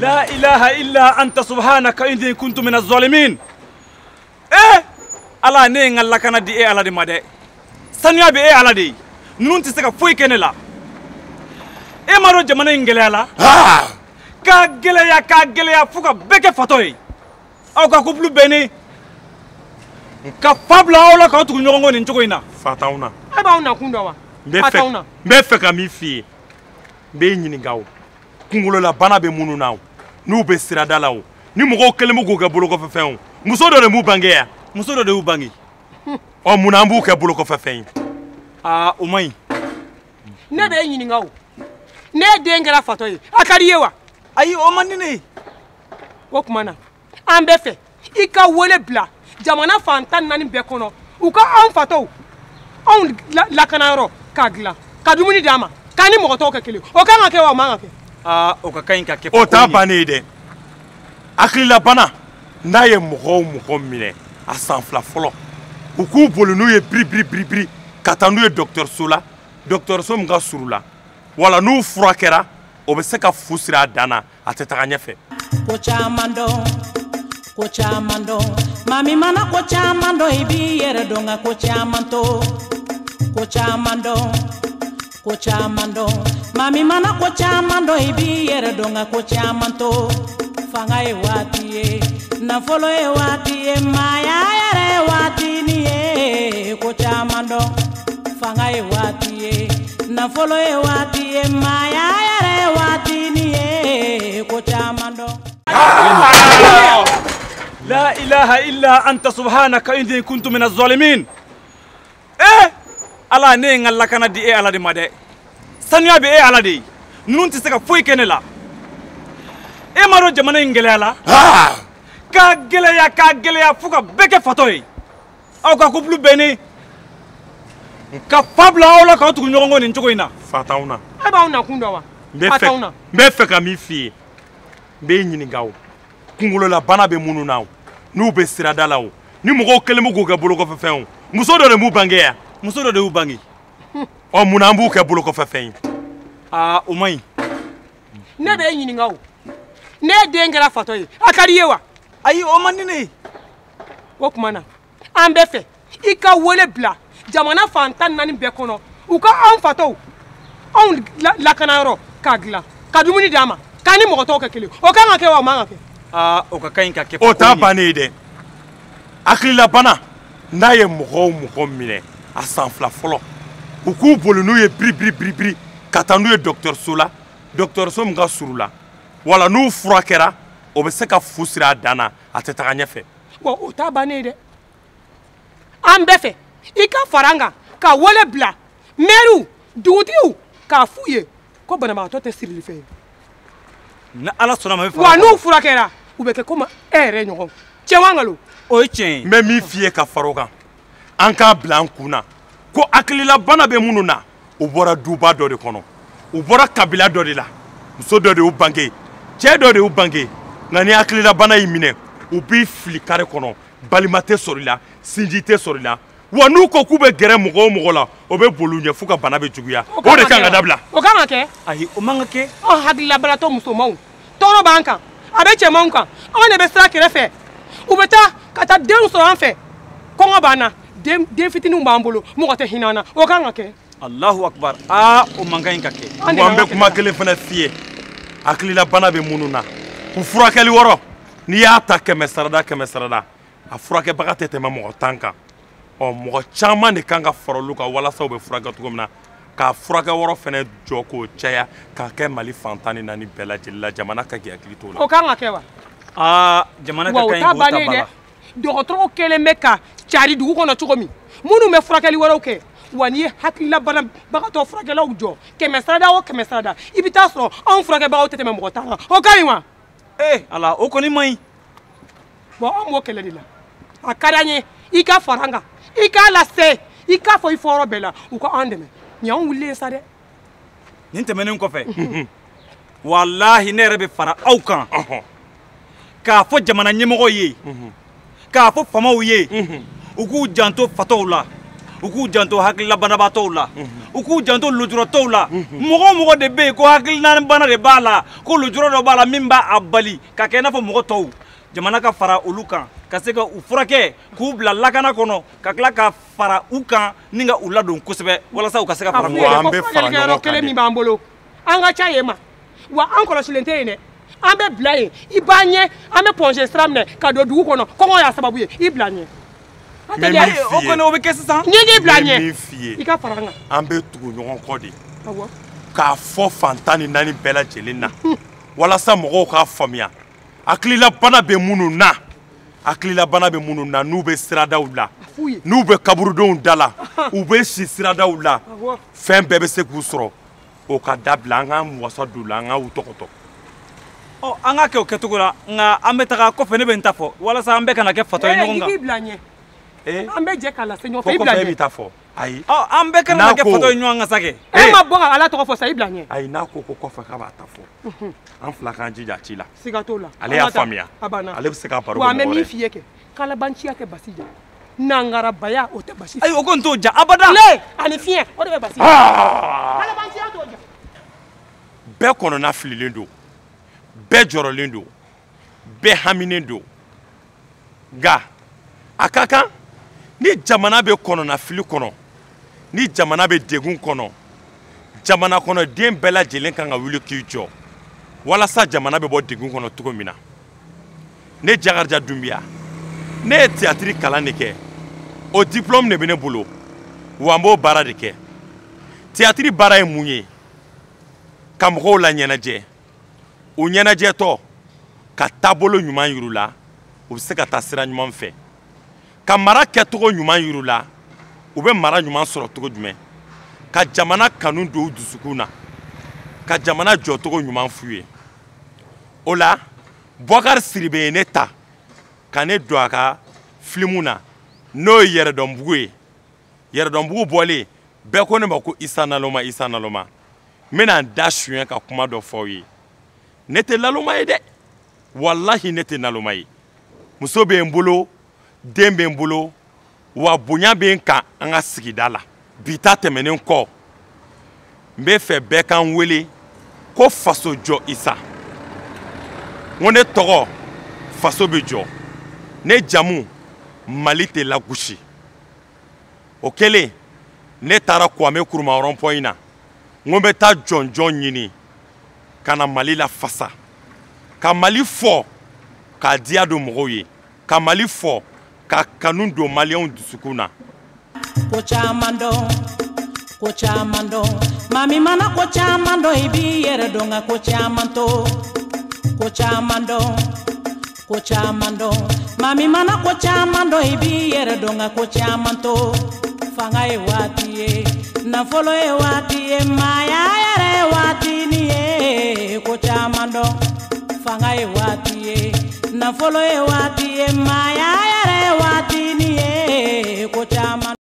La ilaha illa anta subhanaka inni kuntu minaz zalimin. Eh! Ala ne ye n ka lakana di e Ala de ma dɛ. Sanuya bɛ e Ala de ye. Ninnu tɛ se ka foyi kɛ ne la. E m'a dɔn jamana in gɛlɛya la? K'a gɛlɛya k'a gɛlɛya fo ka bɛɛ kɛ fatɔ ye. Aw ka couple bɛnnen ka fa bila aw la k'aw tugu ɲɔgɔn kɔ nin cogo in na. Fa t'anw na. E b'anw nakun dɔn wa? Fa t'anw na. N bɛ fɛ ka min f'i ye, n b'e ɲininka o. Kunkololabana bɛ minnu na o, n'u bɛ sirada la o, ni mɔgɔw kɛlen bɛ k'u kɛ bolokɔfɛfɛn o, muso dɔ de m'u bange yan. Muso dɔ de y'u bange. Ɔ munna an b'u kɛ bolokɔfɛfɛn ye? Aa o man ɲi. Ne b'e ɲininka o, ne den kɛra fatɔ ye, a ka di i ye wa? Ayi o man di ne ye. O tuma na an bɛ fɛ i ka wele bila jamana fan 14 bɛɛ kɔnɔ, u ka anw fatɔw anw lakanayɔrɔ k'a dilan, ka dumuni d'an ma, k'an ni mɔgɔ tɔw kɛ kelen. O kan ka kɛ wa o man ka kɛ? Aa o ka kan ka kɛ. O t'a bannen ye dɛ. Hakililabana n'a ye mɔgɔ o mɔgɔ minɛ a san 2 fɔlɔ, u k'u boli n'u ye biri biri biri biri ka taa n'u ye dɔgɔtɔrɔso la, dɔgɔtɔrɔso min ka surun la, wala n'u furakɛra o bɛ se ka fu siri a dan na, a tɛ taga ɲɛfɛ. Ko caman dɔn, ko caman dɔn, maa min mana ko caman dɔn i b'i yɛrɛ dɔn, nka ko caman to. Ko caman dɔn, ko caman dɔn, maa min mana ko caman dɔn i b'i yɛrɛ dɔn, nka ko caman to. Fanga ye waati ye, nafolo ye waati ye, maaya yɛrɛ ye waati ni ye. Ko caman dɔn, fanga ye waati ye, nafolo ye waati ye, maaya yɛrɛ ye waati ni ye. Ko caman dɔn. La ilaha illa anta subhanaka inni kuntu minaz zalimin. Eh! Ala ne ye n ka lakana di e Ala de ma dɛ. Sanuya bɛ e Ala de ye. Ninnu tɛ se ka foyi kɛ ne la. E m'a dɔn jamana in gɛlɛya la? K'a gɛlɛya k'a gɛlɛya fo ka bɛɛ kɛ fatɔ ye. Aw ka couple bɛnnen ka fa bila aw la k'aw tugu ɲɔgɔn kɔ nin cogo in na. Fa t'anw na. E b'anw nakun dɔn wa? Fa t'anw na. N bɛ fɛ ka min f'i ye, n b'e ɲininka o. Kunkololabana bɛ minnu na o, n'u bɛ sirada la o, ni mɔgɔw kɛlen bɛ k'u kɛ bolokɔfɛfɛn o, muso dɔ de m'u bange yan. Muso dɔ de y'u bange. Ɔ munna an b'u kɛ bolokɔfɛfɛn ye? Aa o man ɲi. Ne b'e ɲininka o, ne den kɛra fatɔ ye, a ka di i ye wa? Ayi o man di ne ye. O tuma na an bɛ fɛ i ka wele bila jamana fan 14 bɛɛ kɔnɔ, u ka anw fatɔw anw lakanayɔrɔ k'a dilan, ka dumuni d'an ma, k'an ni mɔgɔ tɔw kɛ kelen. O kan ka kɛ wa o man ka kɛ? Aa o ka kan ka kɛ. O t'a bannen ye dɛ. Hakililabana n'a ye mɔgɔ o mɔgɔ minɛ a san 2 fɔlɔ, u k'u boli n'u ye biri biri biri biri ka taa n'u ye dɔgɔtɔrɔso la, dɔgɔtɔrɔso min ka surun la, wala n'u furakɛra o bɛ se ka fu siri a dan na, a tɛ taga ɲɛfɛ. Wa o t'a bannen ye dɛ. An bɛ fɛ i ka fara an kan ka wele bila mɛriw, dugutigiw, k'a f'u ye ko banabagatɔ tɛ sirili fɛn ye. Ni Ala sɔnna ma, wa n'u furakɛra u bɛ kɛ komi e yɛrɛ ɲɔgɔn. Tiɲɛ wa nkalon? O ye tiɲɛ ye. N bɛ min f'i ye ka fara o kan, an k'a bila an kun na ko hakililabana bɛ minnu na, u bɔra duba dɔ de kɔnɔ, u bɔra kabila dɔ de la, muso dɔ de y'u bange, cɛ dɔ de y'u bange, nka ni hakililabana y'i minɛ, u b'i fili kare kɔnɔ, balima tɛ sɔrɔ i la, sinji tɛ sɔrɔ i la, wa n'u ko k'u bɛ gɛrɛ mɔgɔ o mɔgɔ la, o bɛ boli u ɲɛ f'u ka bana bɛ juguya. O de kan ka dabila. O kan ka kɛ? Ayi o man ka kɛ. Anw hakililabanatɔ musomanw, tɔɔrɔ b'an kan, a bɛ cɛmanw kan, anw de bɛ sira kɛrɛfɛ, u bɛ taa ka taa denw sɔrɔ an fɛ, kɔngɔ b'an na, den fitininw b'an bolo, mɔgɔ tɛ hinɛ an na. O kan ka kɛ. Allahu akbar. Aa o man kan ka kɛ. Wa n bɛ kuma kelen fana f'i ye, hakililabana bɛ minnu na, u furakɛli wɔrɔ, n'i y'a ta 100 sarada 100 sarada, a furakɛbaga tɛ tɛmɛ mɔgɔ 10 kan. Ɔ mɔgɔ caman de kan ka fara olu kan walasa u bɛ furakɛ cogo min na, k'a furakɛ wɔrɔ fana jɔ k'o caya k'a kɛ Mali fan 14 bɛɛ lajɛlen la, jamana ka k'i hakili t'o la. O kan ka kɛ wa? Aa jamana ka kan k'o ta ba la. Dɔgɔtɔrɔw kɛlen bɛ ka cari dugu kɔnɔ cogo min, minnu bɛ furakɛli wɛrɛw kɛ, wa n'i ye hakililabanabagatɔ furakɛlaw jɔ 100 sarada o 100 sarada, i bɛ taa sɔrɔ anw furakɛbagaw tɛ tɛmɛ mɔgɔ 10 kan. O ka ɲi wa? Ee Ala o kɔni man ɲi. Bon anw b'o kɛlɛ de la. A ka d'an ye i ka fara an kan, i k'a lase, i k'a fɔ i fɔyɔrɔ bɛɛ la, u ka an dɛmɛ. Nin y'anw wulilen sa dɛ. Nin tɛmɛnen kɔfɛ, walahi ne yɛrɛ bɛ fara aw kan k'a fɔ jamana ɲɛmɔgɔw ye, k'a fɔ faamaw ye, u k'u janto fatɔw la, U k'u janto hakililabanabaatɔw la, u k'u janto lujuratɔw la. Mɔgɔ o mɔgɔ de bɛ yen ko hakilina de b'a la, ko lujura dɔ b'a la min b'a bali ka kɛ i n'a fɔ mɔgɔ tɔw, jamana ka fara olu kan ka se ka u furakɛ, k'u bila lakana kɔnɔ, ka tila ka fara u kan ni ka u ladon kosɛbɛ walasa u ka se ka fara ɲɔgɔn kan. An bɛ fara ɲɔgɔn kan kelen min b'an bolo, an ka ca yen ma, wa an kɔlɔsilen tɛ yen dɛ. An bɛ bila yen, i b'an ɲɛ, an bɛ pɔnze sira minɛ ka don dugu kɔnɔ, kɔngɔ y'a sababu ye, i bila ɲɛ. O kɔni o bɛ kɛ sisan. N k'i bila ɲɛ, i ka fara an kan. An bɛ tugu ɲɔgɔn kɔ de. K'a fɔ fan 14 bɛɛ lajɛlen na walasa mɔgɔw k'a faamuya. Hakililabana bɛ minnu na, hakililabana bɛ minnu na, n'u bɛ siradaw la, n'u bɛ kaburudenw da la, u bɛ si siradaw la, fɛn bɛɛ bɛ se k'u sɔrɔ. O ka dabila, an k'an wasa don u la, an k'u tɔgɔtɔ. Ɔ, an k'a kɛ o kɛcogo la, nka an bɛ taga kɔfɛ, ne bɛ n ta fɔ walasa an bɛɛ kana kɛ fatɔ ye ɲɔgɔn kan. I k'i bila ɲɛ. An bɛ jɛ k'a lase ɲɔgɔn fɛ, i bila ɲɛ. Kɔfɛ e b'i ta fɔ. Ayi. Ɔ, an bɛɛ kana kɛ fatɔ ye ɲɔgɔn kan sa kɛ. E ma bɔ ka Ala tɔgɔ fɔ sa, i bila ɲɛ. Ayi, n'a ko ko kɔfɛ k'a b'a ta fɔ, an fila k'an jija a ci la. Siga t'o la. Ale y'a faamuya. Ale bɛ se k'a baro kɛ mɔgɔ wɛrɛ. Wa an bɛ min f'i ye kɛ, kalabanciya tɛ basi ja, nangarabaya o tɛ basi. Ayi, o kɔni t'o ja abada. Tile ani fiɲɛ o de bɛ basi ja. Kalabanciya t'o ja. Bɛɛ kɔnɔna fililen don, bɛɛ jɔrɔlen don, bɛɛ haminen don. Nka a ka kan ni jamana bɛ kɔnɔnafili kɔnɔ, ni jamana bɛ degun kɔnɔ, jamana kɔnɔden bɛɛ lajɛlen kan ka wuli k'i jɔ walasa jamana bɛ bɔ degun kɔnɔ cogo min na. Ne Jakarija Dunbiya, ne ye théâtre kalan de kɛ, o diplôme de bɛ ne bolo, wa n b'o baara de kɛ. Théâtre baara ye mun ye? Ka mɔgɔw laɲɛnajɛ, u ɲɛnajɛtɔ ka taabolo ɲuman yir'u la, u bɛ se ka taa sira ɲuman fɛ. Ka mara kɛcogo ɲuman yir'u la, u bɛ mara ɲuman sɔrɔ cogo jumɛn. Ka jamana kanu don u dusukun na, ka jamana jɔcogo ɲuman f'u ye. O la Bɔkari Siribe ye ne ta ka ne don a ka filimu na, n'o ye Yɛrɛdɔnbugu ye. Yɛrɛdɔnbugu bɔlen, bɛɛ ko ne ma ko Isa Naloma, Isa Naloma. N bɛna n da suɲɛ ka kuma dɔ fɔ aw ye. Ne tɛ naloma ye dɛ, walahi ne tɛ naloma ye. Muso bɛ n bolo, den bɛ n bolo, wa bonya bɛ n kan an ka sigida la. Bi ta tɛmɛnen kɔ, n bɛ fɛ bɛɛ ka n wele ko faso jɔ Isa. N ko ne tɔgɔ faso bɛ jɔ, ne jamu Mali tɛ lagosi. O kɛlen, ne taara Kwame Nkrumah rond-point na, n ko n bɛ taa jɔnjɔn ɲini ka na Mali lafasa, ka Mali fɔ k'a diya don mɔgɔw ye, ka Mali fɔ ka kanu don maliyɛnw dusukun na. Ko caman dɔn, ko caman dɔn, maa min mana ko caman dɔn, i b'i yɛrɛ dɔn, nka ko caman to. Ko caman dɔn, ko caman dɔn, maa min mana ko caman dɔn, i b'i yɛrɛ dɔn, nka ko caman to. Fanga ye waati ye, nafolo ye waati ye, maaya yɛrɛ ye waati ni ye. Ko caman dɔn, fanga ye waati ye, nafolo ye waati ye, maaya yɛrɛ ye waati ni ye. Ko caman.